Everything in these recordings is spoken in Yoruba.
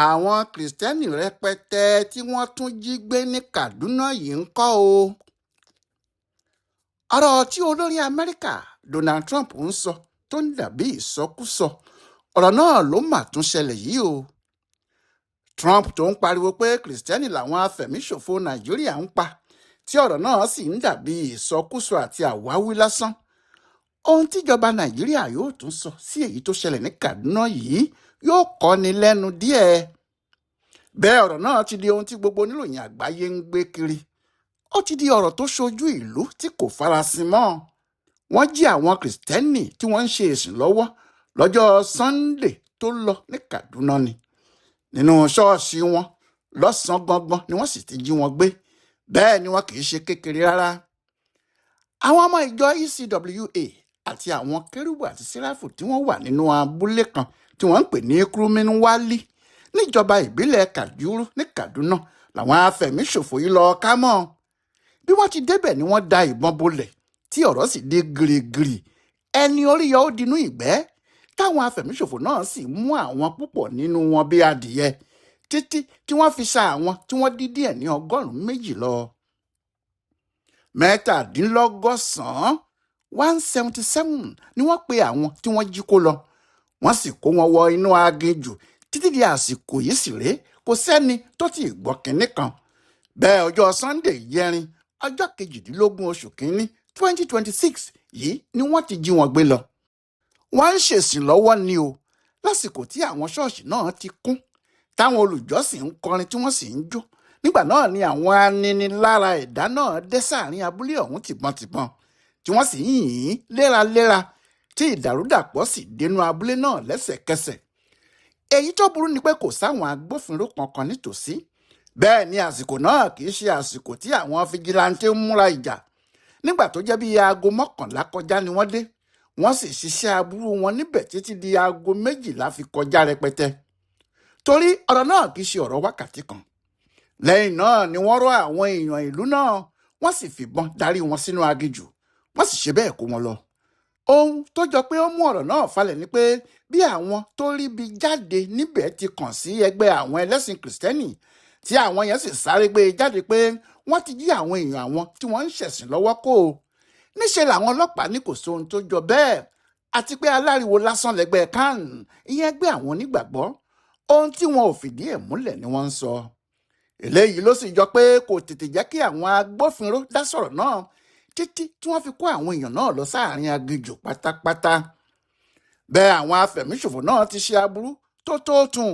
Àwọn Kristẹni rẹpẹtẹ tí wọ́n tún jí gbé ní Kaduna yìí ń kọ́ o. Ọ̀rọ̀ tí olórí Amẹ́ríkà Donald Trump ń sọ tó ń dàbí ìsọkúsọ, ọ̀rọ̀ náà ló mà tún ṣẹlẹ̀ yìí o. Trump tó ń pariwo pé Kristẹni làwọn afẹ̀míṣòfò Nàìjíríà ń pa, tí ọ̀rọ̀ náà sì ń dàbí ìsọkúsọ àti àwáwí lásán. Ohun tíjọba Nàìjíríà yóò tún sọ sí èyí tó ṣẹlẹ̀ ní Kaduna yìí yóò kọ́ni lẹ́nu díẹ̀. Bẹ́ẹ̀ ọ̀rọ̀ náà ti di ohun tí gbogbo oníròyìn àgbáyé ń gbé kiri. Ó ti di ọ̀rọ̀ tó ṣojú ìlú tí kò farasin mọ́. Wọ́n jí àwọn Kristẹni tí wọ́n ń ṣe ìsìn lọ́wọ́ lọ́jọ́ Sunday tó lọ ní Kaduna ni. Nínú ṣọ́ọ̀ṣì wọn lọ́sàn-án gangan ni wọ́n sì ti jí wọn gbé. Bẹ́ẹ̀ ni wọn kì í ṣe kékeré rárá. Àwọn ọmọ ìjọ ECWA àti àwọn kérúbù àti séráfù tí wọ́n wà nínú abúlé kan tí wọ́n ń pè ní Kruminwali níjọba ìbílẹ̀ Kajuru ní Kaduna làwọn afẹ̀míṣòfò yìí lọ ká mọ́. Bí wọ́n ti débẹ̀ ni wọ́n da ìbọn bolẹ̀ tí ọ̀rọ̀ sì di gìrìgìrì, ẹni orí yọ ó dinú ìgbẹ́, táwọn afẹ̀míṣòfò náà sì mú àwọn púpọ̀ nínú wọn bí adìyẹ títí tí wọ́n fi sa àwọn tí wọ́n dín díẹ̀ ní 102 lọ. 197, 177 ni wọ́n pe àwọn tí wọ́n jí kó lọ. Wọ́n sì kó wọn wọ inú aginjù títí di àsìkò yìí sì rèé, kò sẹ́ni tó ti gbọ́ kinní kan. Bẹ́ẹ̀ ọjọ́ Sunday ìjẹrin, ọjọ́ 18 oṣù kínní 2026 yìí ni wọ́n ti jí wọn gbé lọ. Wọ́n ń ṣèsìn lọ́wọ́ ni o, lásìkò tí àwọn ṣọ́ọ̀ṣì náà ti kún, táwọn olùjọ́sìn ń kọrin tí wọ́n sì ń jó. Nígbà náà ni àwọn aninilára ẹ̀dá náà dé sáàrin abúlé ọ̀hún tìbọntìbọn, tí wọ́n sì ń yìn ín léraléra, tí ìdàrúdàpọ̀ sì dénú abúlé náà lẹ́sẹ̀kẹsẹ̀. Èyí tó burú ni pé kò sáwọn agbófinró kankan nítòsí. Bẹ́ẹ̀ ni àsìkò náà kì í ṣe àsìkò tí àwọn fijilantè ń múra ìjà. Nígbà tó jẹ́ bí aago 11 kọjá ni wọ́n dé, wọ́n sì ṣiṣẹ́ aburú wọn níbẹ̀ títí di aago 12 fi kọjá rẹpẹtẹ. Torí ọ̀rọ̀ náà kì í ṣe ọ̀rọ̀ wákàtí kan. Lẹ́yìn náà ni wọ́n rọ́ àwọn èèyàn ìlú náà, wọ́n sì fìbọn darí wọn sínú aginjù, wọ́n sì ṣe bẹ́ẹ̀ kó wọn lọ. Ohun tó jọ pé ó mú ọ̀rọ̀ náà falẹ̀ ni pé bí àwọn tó ríbi jáde níbẹ̀ ti kàn sí ẹgbẹ́ àwọn ẹlẹ́sìn Kristẹni, tí àwọn yẹn sì sáré gbé e jáde pé wọ́n ti jí àwọn èèyàn àwọn tí wọ́n ń ṣẹ̀sìn lọ́wọ́ kó o. Níṣẹ́ làwọn ọlọ́pàá ní kò sóhun tó jọ bẹ́ẹ̀, àti pé aláriwo lásán lẹ́gbẹ́ CAN, ìyẹn ẹgbẹ́ àwọn onígbàgbọ́. Ohun tí wọn ò fìdí ẹ̀ múlẹ̀ ni wọ́n ń sọ. Eléyìí ló sì jọ pé kò tètè jẹ́ kí àwọn agbófinró dá sọ̀rọ̀ náà títí tí wọ́n fi kó àwọn èèyàn náà lọ sáàrin aginjù pátápátá. Bẹ́ẹ̀ àwọn afẹ̀míṣòfò náà ti ṣe aburú tó tó tún,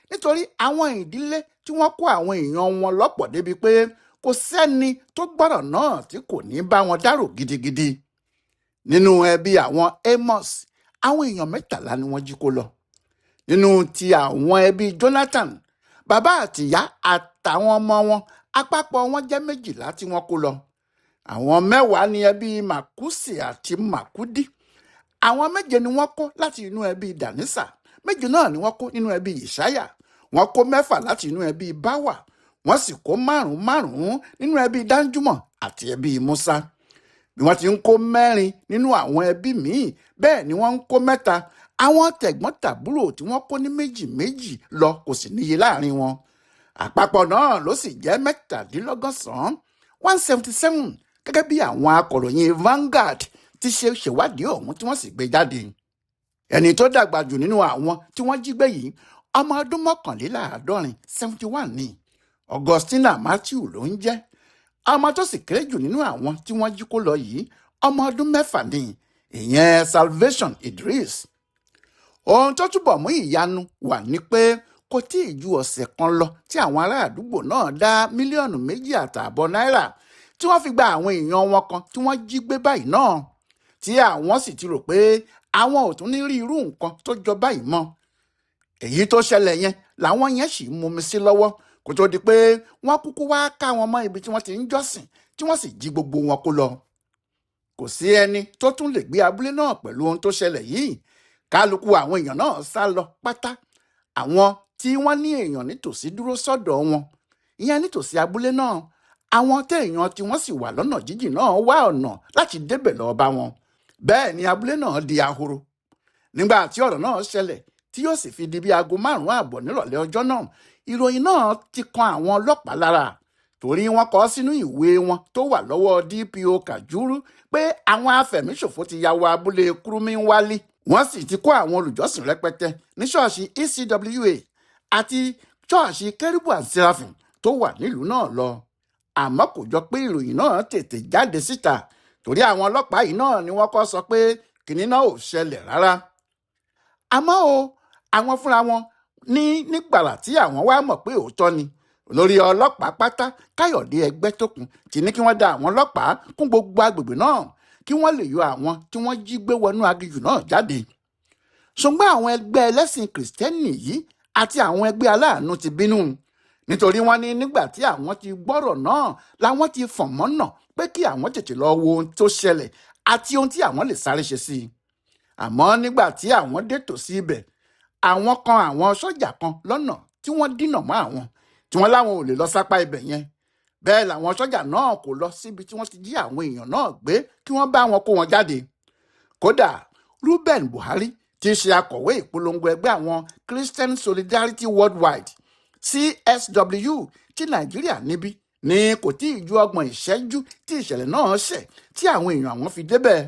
nítorí àwọn ìdílé tí wọ́n kó àwọn èèyàn wọn lọ́pọ̀ débi pé kò sẹ́ni tó gbọ́rọ̀ náà tí kò ní bá wọn dárò gidigidi. Nínú ẹbí àwọn Amos, àwọn èèyàn 13 ni wọ́n jí kó lọ. Nínú ti àwọn ẹbí Jonathan, bàbá àtìyá àtàwọn ọmọ wọn, àpapọ̀ wọn jẹ́ 12 tí wọ́n kó lọ. Àwọn 10 ni ẹbí Makusi àti Makudi. Àwọn 7 ni wọ́n kó láti inú ẹbí Danisa, 7 náà ni wọ́n kó nínú ẹbí Ìsáyà. Wọ́n kó 6 láti inú ẹbí Báwà, wọ́n sì kó 5 nínú ẹbí Danjúmọ̀ àti ẹbí Musa. Bí wọ́n ti ń kó 4 nínú àwọn ẹbí míì, bẹ́ẹ̀ ni wọ́n ń kó 3. Àwọn tẹ̀gbọ́n-tàbúrò tí wọ́n kó ní méjì méjì lọ kò sì níye láàrin wọn. Àpapọ̀ náà ló sì jẹ́ 197, 177, gẹ́gẹ́ bí àwọn akọ̀ròyìn Vanguard ti ṣe ṣèwádìí ọ̀hún tí wọ́n sì gbé jáde. Ẹni tó dàgbà jù nínú àwọn tí wọ́n jí gbé yìí, ọmọ ọdún 71, 71 ni. Augustina Matthew ló ń jẹ́. Ọmọ tó sì kéré jù nínú àwọn tí wọ́n jí kó lọ yìí, ọmọ ọdún 6 ni, ìyẹn Salvation Idris. Ohun tó túbọ̀ mú ìyanu wà ní pé kò tí ì ju ọ̀sẹ̀ kan lọ tí àwọn ará àdúgbò náà dá 2.5 mílíọ̀nù náírà tí wọ́n fi gba àwọn èèyàn wọn kan tí wọ́n jí gbé báyìí náà, tí àwọn sì ti rò pé àwọn ò tún ní rí irú nǹkan tó jọ báyìí mọ́. Èyí tó ṣẹlẹ̀ yẹn làwọn yẹn sì ń mumi sí lọ́wọ́ kó tó di pé wọ́n kúkú wá ká wọn mọ́ ibi tí wọ́n ti ń jọ́sìn, tí wọ́n sì jí gbogbo wọn kó lọ. Kò sí ẹni tó tún lè gbé abúlé náà pẹ̀lú ohun tó ṣẹlẹ̀ yìí. Kálukú àwọn èèyàn náà sá lọ pátá. Àwọn tí wọ́n ní èèyàn nítòsí dúró sọ́dọ̀ wọn, ìyẹn nítòsí abúlé náà. Àwọn téèyàn tí wọ́n sì wà lọ́nà jíjìn náà wá ọ̀nà láti débẹ̀ lọ bá wọn. Bẹ́ẹ̀ ni abúlé náà di ahoro. Nígbà tí ọ̀rọ̀ náà ṣẹlẹ̀ tí tí yóò sì fi di bí aago 5:30 nírọ̀lẹ́ ọjọ́ náà. Ìròyìn náà ti kan àwọn ọlọ́pàá lára torí wọ́n kọ sínú ìwé wọn tó wà lọ́wọ́ DPO Kajuru pé àwọn afẹ̀míṣòfò ti ya wọ abúlé Kurmin Wali. Wọ́n sì ti kó àwọn olùjọ́sìn rẹpẹtẹ ní ṣọ́ọ̀ṣì ECWA àti ṣọ́ọ̀ṣì Kérúbù and Seraphim tó wà nílùú náà lọ. Àmọ́ kò jọ pé ìròyìn náà tètè jáde síta torí àwọn ọlọ́pàá yìí náà ni wọ́n kọ́ sọ pé kìnní náà ò ṣẹlẹ̀ rárá. Àmọ́ o, àwọn fúnra wọn ní nígbàrà tí àwọn wá mọ̀ pé òótọ́ ni. Olórí ọlọ́pàá pátá Káyọ̀dé Ẹgbẹ́tókun ti ní kí wọ́n da àwọn ọlọ́pàá kún gbogbo agbègbè náà kí wọ́n lè yọ àwọn tí wọ́n jí gbé wọnú aginjù náà jáde. Ṣùgbọ́n àwọn ẹgbẹ́ ẹlẹ́sìn kìrìsìtẹ́nì yìí àti àwọn ẹgbẹ́ aláàánú ti bínú nítorí wọ́n ní nígbà tí àwọn ti gbọ́rọ̀ náà làwọn ti fọ̀n mọ́nà pé kí àwọn tètè lọ wo ohun tó ṣẹlẹ̀ àti ohun tí àwọn lè sáré ṣe sí i. Àmọ́ nígbà tí àwọn dé tòsí ibẹ̀, àwọn kan àwọn sọ́jà kan lọ́nà tí wọ́n dínà mọ́ àwọn tí wọ́n láwọn ò lè lọ sápá ibẹ̀ yẹn. Bẹ́ẹ̀ làwọn sọ́jà náà kò lọ síbi tí wọ́n ti jí àwọn èèyàn náà gbé kí wọ́n bá wọn kó wọn jáde. Kódà Reuben Buhari tí í ṣe akọ̀wé ìpolongo ẹgbẹ́ àwọn Christian Solidarity Worldwide CSW ti Nàìjíríà níbí ní kò tí ì ju 30 ìṣẹ́jú tí ìṣẹ̀lẹ̀ náà ṣẹ̀ tí àwọn èèyàn àwọn fi débẹ̀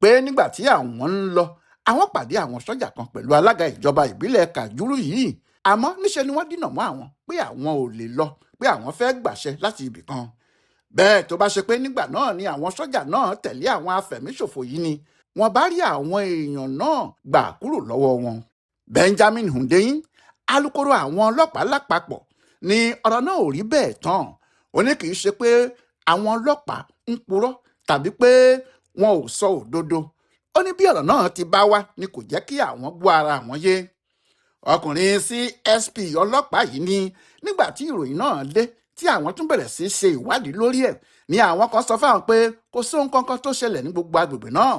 pé nígbà tí àwọn ń lọ àwọn pàdé àwọn sọ́jà kan pẹ̀lú alága ìjọba ìbílẹ̀ Kajuru yìí. Àmọ́ níṣe ni wọ́n dínà mọ́ àwọn pé àwọn ò lè lọ, pé àwọn fẹ́ gbàṣẹ láti ibì kan. Bẹ́ẹ̀ tó bá ṣe pé nígbà náà ni àwọn sọ́jà náà tẹ̀lé àwọn afẹ̀míṣòfò yìí ni wọ́n bá rí àwọn èèyàn náà gbà kúrò lọ́wọ́ wọn. Benjamin Hundeyin, alukoro àwọn ọlọ́pàá lápapọ̀, ní ọ̀rọ̀ náà ò rí bẹ́ẹ̀ tán. Ó ní kì í ṣe pé àwọn ọlọ́pàá ń purọ́ tàbí pé wọn ò sọ òdodo. Ó ní bí ọ̀rọ̀ náà ti bá wá ni kò jẹ́ kí àwọn gbọ́ ara àwọn yé. Ọkùnrin CSP ọlọ́pàá yìí ní nígbà tí ìròyìn náà dé tí àwọn tún bẹ̀rẹ̀ sí ṣe ìwádìí lórí ẹ̀ ní àwọn kan sọ fáwọn pé kò sóhun kankan tó ṣẹlẹ̀ ní gbogbo agbègbè náà.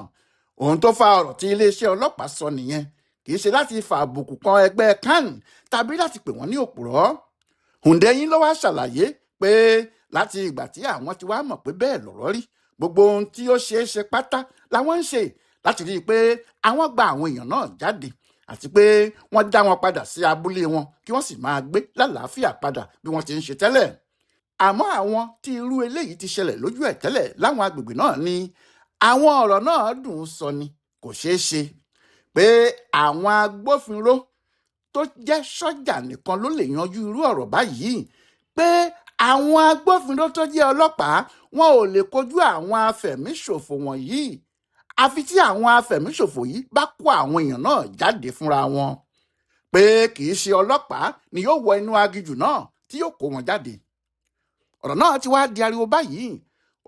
Ohun tó fa ọ̀rọ̀ tí iléeṣẹ́ ọlọ́pàá sọ nìyẹn, kì í ṣe láti fa àbùkù kan ẹgbẹ́ CAN tàbí láti pè wọ́n ní òpùrọ́. Hundeyin ló wá ṣàlàyé pé láti ìgbà tí àwọn ti wá mọ̀ pé bẹ́ẹ̀ lọ̀rọ̀ rí, gbogbo ohun tí ó ṣeé ṣe pátá làwọn ń ṣe láti rí i pé àwọn gba àwọn èèyàn náà jáde àti pé wọ́n dá wọn padà sí abúlé wọn kí wọ́n sì máa gbé lálàáfíà padà bí wọ́n ti ń ṣe tẹ́lẹ̀. Àmọ́ àwọn tí irú eléyìí ti ṣẹlẹ̀ lójú ẹ̀ tẹ́lẹ̀ láwọn agbègbè náà ni àwọn ọ̀rọ̀ náà dùn ún sọ ni kò ṣeé ṣe pé àwọn agbófinró tó jẹ́ sọ́jà nìkan ló lè yanjú irú ọ̀rọ̀ báyìí, pé àwọn agbófinró tó jẹ́ ọlọ́pàá wọn ò lè kojú àwọn afẹ̀míṣòfò wọ̀nyí àfi tí àwọn afẹ̀míṣòfò yìí bá kó àwọn èèyàn náà jáde fúnra wọn, pé kì í ṣe ọlọ́pàá ni yóò wọ inú aginjù náà tí yóò kó wọn jáde. Ọ̀rọ̀ náà ti wá di ariwo báyìí,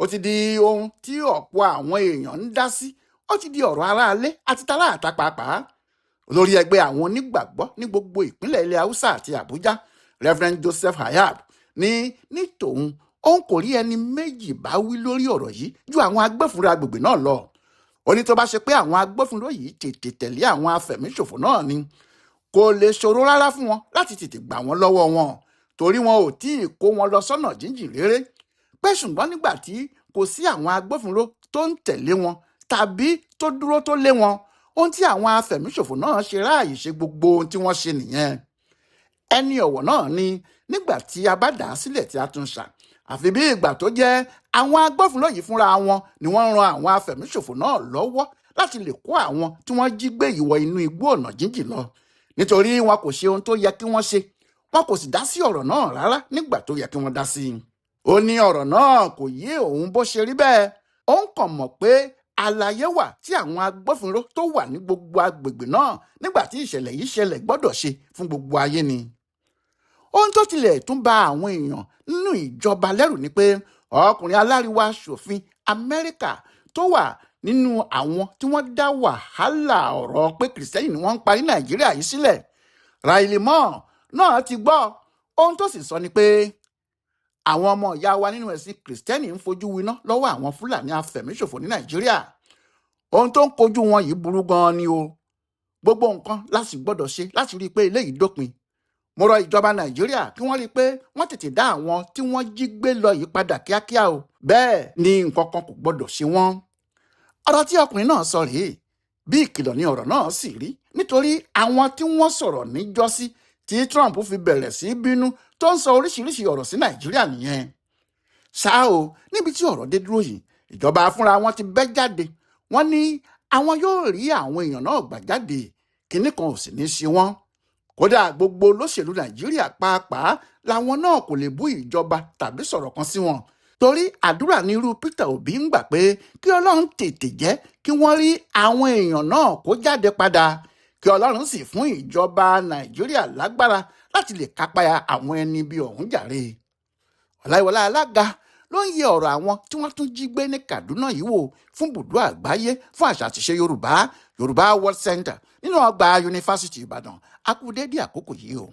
ó ti di ohun tí ọ̀pọ̀ àwọn èèyàn ń dá sí, ó ti di ọ̀rọ̀ aráalé àti taláàta pàápàá. Olórí ẹgbẹ́ àwọn onígbàgbọ́ ní gbogbo ìpínlẹ̀ ilẹ̀ Haúsá àti Àbújá, Reverend Joseph Hayab, ní ní tòun òun kò rí ẹni méjì bá wí lórí ọ̀rọ̀ yìí ju àwọn agbófinró agbègbè náà lọ. Ó ní tó bá ṣe pé àwọn agbófinró yìí tètè tẹ̀lé àwọn afẹ̀míṣòfò náà ni kò lè ṣòro rárá fún wọn láti tètè gbà wọ́n lọ́wọ́ wọn torí wọn ò tí ì kó wọn lọ sọ́nà jíjìn réré, pé ṣùgbọ́n nígbà tí kò sí àwọn agbófinró tó ń tẹ̀lé wọn tàbí tó dúró tó lé wọn, ohun tí àwọn afẹ̀míṣòfò náà ṣe ráàyè ṣe gbogbo ohun tí wọ́n ṣe nìyẹn. Ẹni ọ̀wọ̀ náà ni nígbà tí a bá dà á sílẹ̀ tí a tún ṣà, àfi bí ìgbà tó jẹ́ àwọn agbófinró yìí fúnra wọn ni wọ́n ń ran àwọn afẹ̀míṣòfò náà lọ́wọ́ láti lè kó àwọn tí wọ́n jí gbé yìí wọ inú igbó ọ̀nà jíjìn lọ nítorí wọn kò ṣe ohun tó yẹ kí wọ́n ṣe, wọn kò sì dá sí ọ̀rọ̀ náà rárá nígbà tó yẹ kí wọ́n dá sí i. Ó ní ọ̀rọ̀ náà kò yé òun bó ṣe rí bẹ́ẹ̀, òun kàn mọ̀ pé àlàyé wà tí àwọn agbófinró tó wà ní gbogbo agbègbè náà nígbà tí ìṣẹ̀lẹ̀ yìí ṣẹlẹ̀ gbọ́dọ̀ ṣe fún gbogbo ayé ni. Ohun tó tilẹ̀ tún ba àwọn èèyàn nínú ìjọba lẹ́rù ni pé ọkùnrin aláriwo aṣòfin Amẹ́ríkà tó wà nínú àwọn tí wọ́n dá wàhálà ọ̀rọ̀ pé kìrìsìtẹ́nì ni wọ́n ń pa ní Nàìjíríà yìí sílẹ̀, Riley Moore náà ti gbọ́. Ohun tó sì sọ ni pé àwọn ọmọ ìyá wa nínú ẹ̀sìn kìrìsìtẹ́nì ń fojú winá lọ́wọ́ àwọn Fúlàní afẹ̀míṣòfò ní Nàìjíríà. Ohun tó ń kojú wọn yìí burú gan-an ni o. Gbogbo nǹkan láti gbọ́dọ̀ ṣe láti rí i pé eléyìí dópin. Mo rọ ìjọba Nàìjíríà kí wọ́n rí i pé wọ́n tètè dá àwọn tí wọ́n jí gbé lọ yìí padà kíákíá o. Bẹ́ẹ̀ ni nǹkan kan kò gbọ́dọ̀ ṣe wọ́n. Ọ̀rọ̀ tí ọkùnrin náà sọ rèé. Bí ìkìlọ̀ ní ọ̀rọ̀ náà sì rí, nítorí àwọn tí wọ́n sọ̀rọ̀ níjọ́sí tí Trump fi bẹ̀rẹ̀ sí bínú tó ń sọ oríṣiríṣi ọ̀rọ̀ sí Nàìjíríà nìyẹn. Ṣá o, níbi tí ọ̀rọ̀ dé dúró yìí, ìjọba fúnra wọn ti bẹ́ jáde. Wọ́n ní àwọn yóò rí àwọn èèyàn náà gbà jáde, kinní kan ò sì ní í ṣe wọ́n. Kódà gbogbo olóṣèlú Nàìjíríà pàápàá làwọn náà kò lè bú ìjọba tàbí sọ̀rọ̀ kan sí wọn, torí àdúrà ní irú Peter Obi ń gbà pé kí Ọlọ́run tètè jẹ́ kí wọ́n rí àwọn èèyàn náà kó jáde padà, kí Ọlọ́run sì fún ìjọba Nàìjíríà lágbára láti lè kápá àwọn ẹni bí ọ̀hún jàre. Ọláyíwọlá Alága ló ń yẹ ọ̀rọ̀ àwọn tí wọ́n tún jí gbé ní Kaduna yìí wò fún Bùdó Àgbáyé fún Àṣà àtiṣe Yorùbá, Yorùbá World Center, nínú ọgbà Yunifásitì Ìbàdàn. A kú dédé àkókò yìí o.